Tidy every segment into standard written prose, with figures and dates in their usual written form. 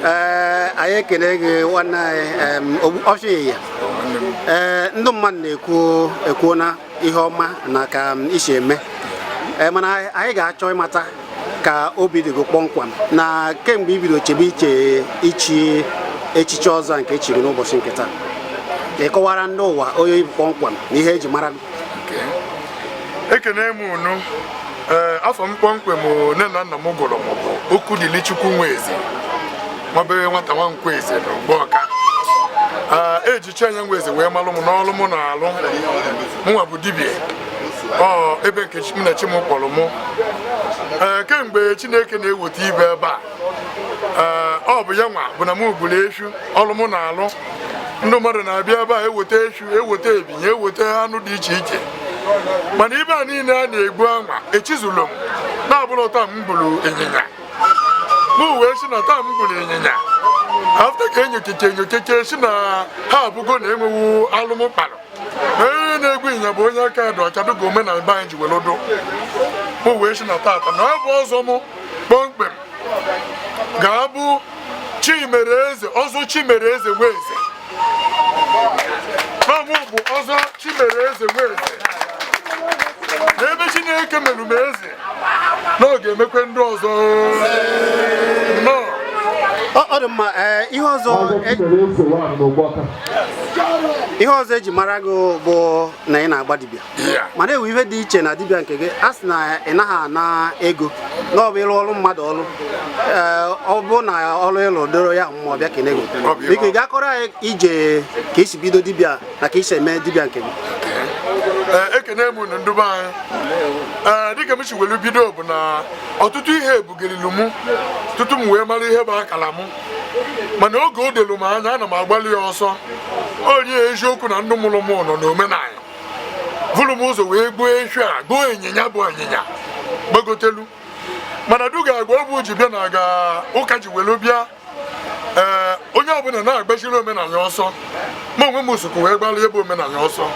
Ee, anyị ekele gị, nwanne anyị. Ọfịa, ee, ndị mmadụ na-ekwu ekwuona ihe ọma na ka isi eme. Ee, mana anyị ga-achọ ịmata ka obi dị gị kpọmkwem na kemgbe i bido chebe iche ichi echichi ọzọ nke echiri n'ụbọchị nke taa, ka ị kọwara ndị ụwa onye ibu kpọmkwem na ihe eji mara gị. Ekene m unu. Ee, afọ m kpọmkwem, nne na nna m gụrụ m bụ Okwudilichukwu Nweze, nwabere nwata nwankwọ eze na Ugbọka. Ee, ejichi anya Nweze wee malụ m n'ọrụ mụ na-alụ. Mụnwa bụ dibịa, ọ ebe nke m na chi m kpọrọ mụ. Ee, kemgbe Chineke na-eweta ibe ebe a, ee, ọ bụ ya nwa bụ na mụ gburu echu. Ọrụ mụ na-alụ, ndị mmadụ na-abịa ebe a eweta echu, eweta ebinye, eweta anụ dị iche iche, mana ibe a niile a na-egbu anwa echizulu m na-abụrụ taa m gburu ịnyịnya. Mụ wee sị na taa m gburu ịnyịnya, after ka enyocheche enyocheche, si na ha abụgo na enwewu alụmkparụ na onye na-egbu ịnyịnya bụ onye aka dị ọcha, dịka omenala be anyị ji were dụ. Mụ wee sị na tata na ọ bụ ọzọ mụ kpọmkwem ga-abụ Chimereze, ọzọ Chimereze Nweze, na mụ bụ ọzọ Chimereze Nweze, n'ebe Chineke mere m eze na ọ ga-emekwe ndị ọzọ nnọọ. Ọ dị mma. Ee, ihe ọzọ eji mara gị bụ na ị na-agba dibịa, mana ewu ihe dị iche na dibịa nke gị, a sị na ị naghị ana ego, na ọ bụ ịrụ ọrụ mmadụ ọrụ. Ee, ọ bụ na ọrụ ịlụ doro ya mmụọ bịa kene gị. Ọ bụ ihe. Biko, ị ga-akọrọ anyị ije ka isi bido dibịa na ka isi eme dibịa nke gị? Ee, ekene m unu, ndị be anyị. Ee, dịka m si welu bido bụ na ọtụtụ ihe ebugerilu mụ tutu m wee mara ihe bụ akara mụ, mana oge o delu m anya, ana m agbalị ya ọsọ. Onye eziokwu na ndị mụrụ m nọ n'omenala vụrụ m ụzọ wee gbuo efi a, gbuo ịnyịnya, bụ ịnyịnya gbagotelu, mana duga agwa ọ bụ ji bịa na aga ụka ji welu bịa. Ee, onye ọbụla na-agbachiri omenala ọsọ, mụ onwe m sokwa wee gbalị ebe omenala ọsọ,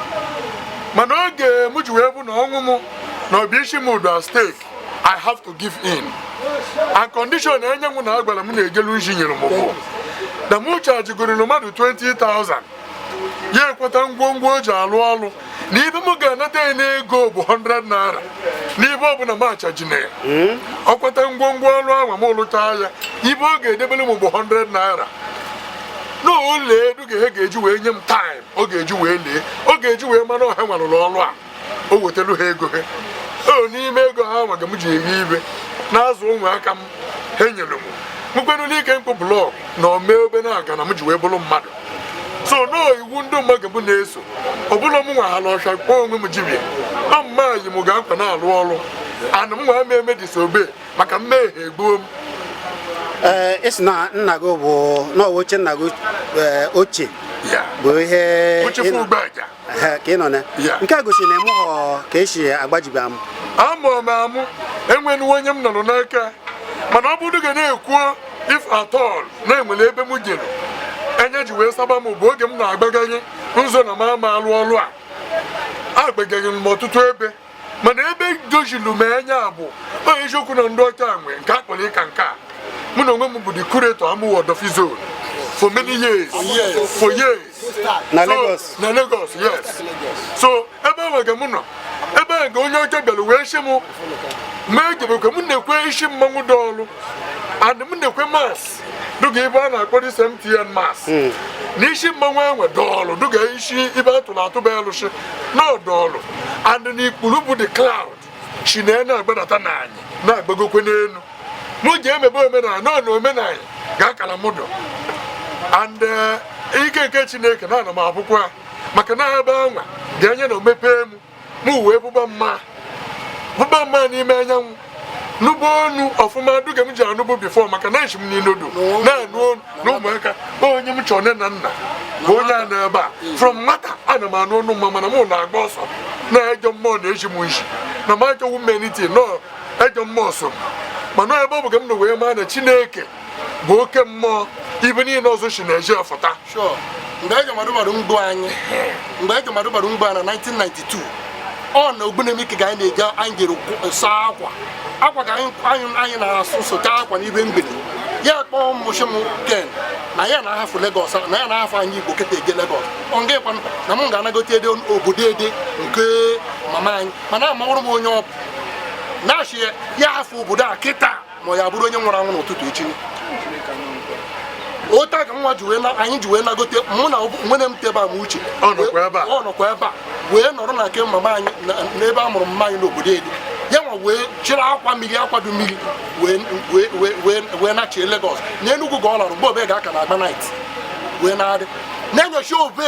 mana oge m ji wee bụ na ọnwụ m na ọbịa isi m do at stake, I have to give in, and condition enye m na agwara m na-ejelu nji nyere m bụ na m chajigoro mmadụ 20,000, ya ekweta ngwongwo o ji alụ ọrụ, na ibe m ga-anata ya n'ego bụ 100 naira n'ibe ọbụla m achajine ya. Ọ kweta ngwongwo ọrụ ahụ m lụchaa ya, ibe ọ ga-edebere m bụ 100 naira na ole edu ga ga-eji wee nye m time ọ ga-eji wee lee, ọ ga-eji wee mara ọha nwarụrụ ọrụ a, o wetelu ha ego ha. O n'ime ego ha nwa ka m ji eri ibe na-azụ ụmụaka m. Ha enyere m mkpenụ n'ike mkpụ block na ome obere aga na m ji wee bụrụ mmadụ. So nọọ iwu ndị mmadụ m na-eso, ọbụla m nwa hala ọfịa kpọọ onwe m jibia, ọ mma yi m ga-akwa na-alụ ọrụ ana m nwa ama eme disobey maka mmehie egbuo m. Ee, ị sị na nna gị bụ n'ọwa oche nna gị, ee, ochie bụ ihe ochefu ugbaja. Ehe, ka ị nọ na nke a gosiri na ịmụghọ ka esi agbajibe amụ. Amụọ m amụ, enwenuwe onye m nọrọ n'aka, mana ọ bụrụ ga na-ekwuo, if at all na-enwere ebe m jere enye ji wee saba m bụ oge m na-agbaganye nzọ na m ama alụ ọrụ a. Agbagaghị m ọtụtụ ebe, mana ebe dozilu m anya bụ onye eziokwu na ndị ọcha nwe nke a kpọrọ ịka nke a. Mụ na onwe m bụ the curator Amuwo Odofin zone for many years, for years. Na So, Lagos. Na Lagos, yes. So ebe ahụ ka mụ nọ, ebe ahụ ka onye ọcha bịara wee sị mụ mee jebekwe m na-ekwe isi mmanwụ dị ọlụ and m na-ekwe mass dụga ebe a na-akpọ dis MTN mass, na isi mmanwụ enwe dọọlụ dụga isi ibe atụrụ atụ bụ elụsị na ọdọọlụ, and na ikpuru bụ the cloud si na na-agbadata na anyị na-agbagokwe n'elu. Mụ ji emebe omenala nọ na omenala ga-akara mụdụ and ike nke Chineke na ana m abụkwa ya, maka na ebe anwa ga-enye na omepee m, mụ wee bụba mma, bụba mma n'ime anyanwụ, nụba onu ọfụma duga m ji anụbụ before, maka na echi m n'inodo na-anụ onu na ụmụaka onye m chọrọ nne na nna bụ onye a nọ ebe a. From nwata ana m anụ onu mma, mana mụ na-agba ọsọ na ejọ mmụọ na-eji m nji na m achọghị m anything nọ ejọ mmụọ so m, mana ebe ọ bụ ka m nọ wee maa na Chineke bụ oke mmụọ, ibe niile ọzọ si na-eje ọfụta. Sure. Mgbe eji madụbara mgbu anyị, mgbe eji madụbara mgbu anyị na 1992, ọ na Ogbunemike ka anyị na-eje, anyị jere saa akwa, akwa ka anyị na-asụ, sụcha akwa n'ibe mgbede. Ya kpọọ m sị m, "Ken," na ya na-ahafụ Lagos, na ya na-ahafụ anyị Igbo kịta eje Lagos. Ọ nga ịkwanụ na m ga-anagote ede obodo ede nke mama anyị, mana amawụrụ m onye ọ bụ na-achị ya. Ya hafụ obodo a kịta, ma ya bụrụ onye nwụrụ anwụ n'ụtụtụ echi. Ota ka nwa ji wee na anyị ji wee nagote, mụ na nwene m tebe ama uche. Ọ nọkwa ebe a. Ọ nọkwa ebe a wee nọrọ na nke mama anyị n'ebe a mụrụ mma anyị n'obodo ede. Ya nwa wee chịrị akwa mmiri, akwado mmiri, wee wee wee wee wee nachie Lagos. N'Enugwu ka ọ lara mgbe obe ga-aka na agba night wee na-adị na-enyocha obe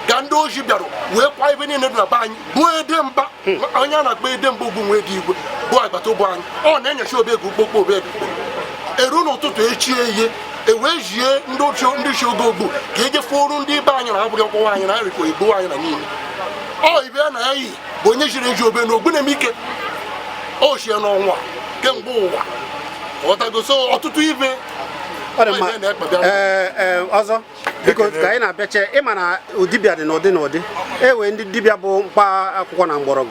ka ndị oji bịara wee kwa ebe niile dị na be anyị bụ ede mba. Onye a na-akpọ ede mba ugwu nwee dị igwe bụ agbata obi anyị. Ọ na-enyocha obe ga ukpokpo obe ga eru n'ụtụtụ echi ehie, e wee jie ndị ochie, ndị chi oge ogbu ka eje fọrụ ndị be anyị na abụghị ọkpọwa anyị na arịkọ egbu anyị na niile. Ọ ibe ya na ya yi bụ onye jiri eji obe na ogbu na-eme ike ochie n'ọnwa kemgbe ụwa ghọtago. So ọtụtụ ibe Ọ dị mma. Ọ ibe na-ekpe bịa. Ee ee, ọzọ biko, ka anyị na-abịache, ịma na dibịa dị n'ụdị n'ụdị. E wee ndị dibịa bụ mkpa akwụkwọ na mgbọrọgwụ.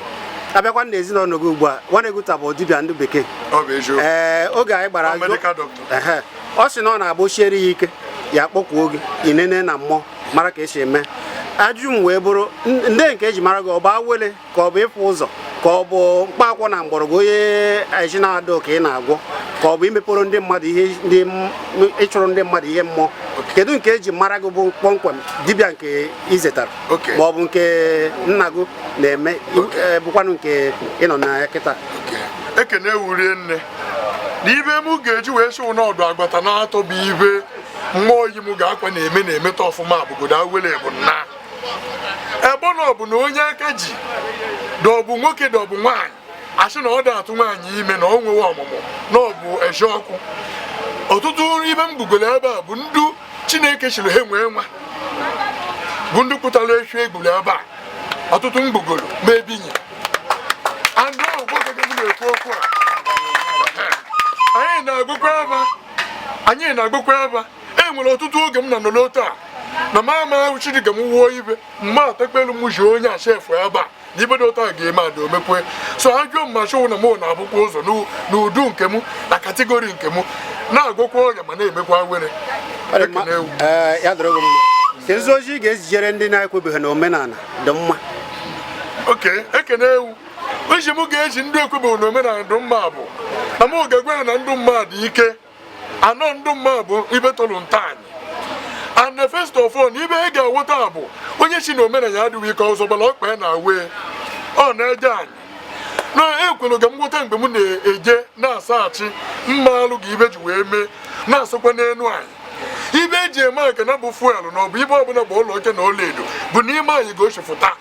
Abịakwa na ezinụlọ gị ugbu a, Nwaneguta bụ dibịa ndị bekee. Ọ bụ eziokwu. Ee, oge anyị gbara Ọ medical doctor. Ehe, ọ sị na ọ na-agba osiere ya ike, ya kpọkwuo gị inene na mmụọ mara ka esi eme. Ajụjụ m wee bụrụ, ndị nke eji mara gị, ọ bụ awele, ka ọ bụ ịfụ ụzọ, ka ọ bụ mkpa akwụkwọ na mgbọrọgwụ onye eji na-adụ ka ị na-agwọ, ka ọ bụ imepụrụ ndị mmadụ ihe, ndị ịchụrụ ndị mmadụ ihe mmụọ? Kedu nke eji mara gị bụ kpọmkwem dibịa nke izetara ma ọ bụ nke nna gị na-eme, bụkwanụ nke ị nọ na ya kịta? Ekene wurie nne na ibe m ga-eji wee sị ụnọdụ agbata na-atọ bụ ibe mmụọ yi m ga-akwa na-eme na-emeta ọfụma bụgodo awele bụ nna ebe na ọ bụ na onye aka ji dọbụ nwoke dọbụ nwaanyị, asị na ọ dị atụ nwaanyị ime na ọ nwewe ọmụmụ na ọ bụ ezi ọkụ. Ọtụtụ ibe m bugoro ebe a bụ ndu Chineke chịrị ha nwee nwa, bụ ndị pụtara echu egburu ebe a. Ọtụtụ m bugoro ma ebinye andụ nwoke m na-ekwu okwu a. Anyị na-agụkwa ebe anyị na-agụkwa ebe e nwere ọtụtụ oge m na nọ n'otu a na ma ama Chineke m wuo ibe mma atekpelu m ji onye a chefu ebe a na ibe dị otu a ga-eme ada omekwe. So ajụọ m ma chọwụ na mụ na-abụkwa ụzọ n'udu nke m na category nke m na-agwọkwa ọrịa ma na-emekwa were. Ọ dị mma. Ekene ewu. Ee, ya dịrị gị mma. Kedu ozi ị ga-ezijere ndị na-ekwebeghị na omenala dị mma? Oke ekene ewu. Oji m ga-eji ndị ekwebeghị na omenala dị mma bụ na mụ ga-egwe ha na ndụ mma dị ike anọ. Ndụ mma bụ ibe tọrọ ntaanyị, and the first of all na ibe ị ga-aghọta bụ onye si na omenala ya adịghị ike ọzọ gbara ọkpa ya na wee ọ na-eje anyị na ekwere ka m gwọta mgbe m na-eje na-asaghachi mma alụ ga ibe ji wee mee na-asụkwa n'elu anyị ibe eji eme akana bụ fuel na ọ bụ ibe ọbụla bụ ụlọ oke na ọla edo bụ n'ime anyị ka o si fụta.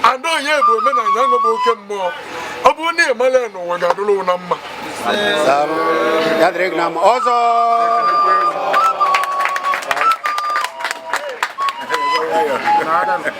Ada onye bụ omenala ahụ bụ oke mmụọ. Ọ bụrụ na ịmala ya n'ụwa ga-adụrụ na mma. Daalụ. Ya dịrị gị na mma ọzọ. Nada.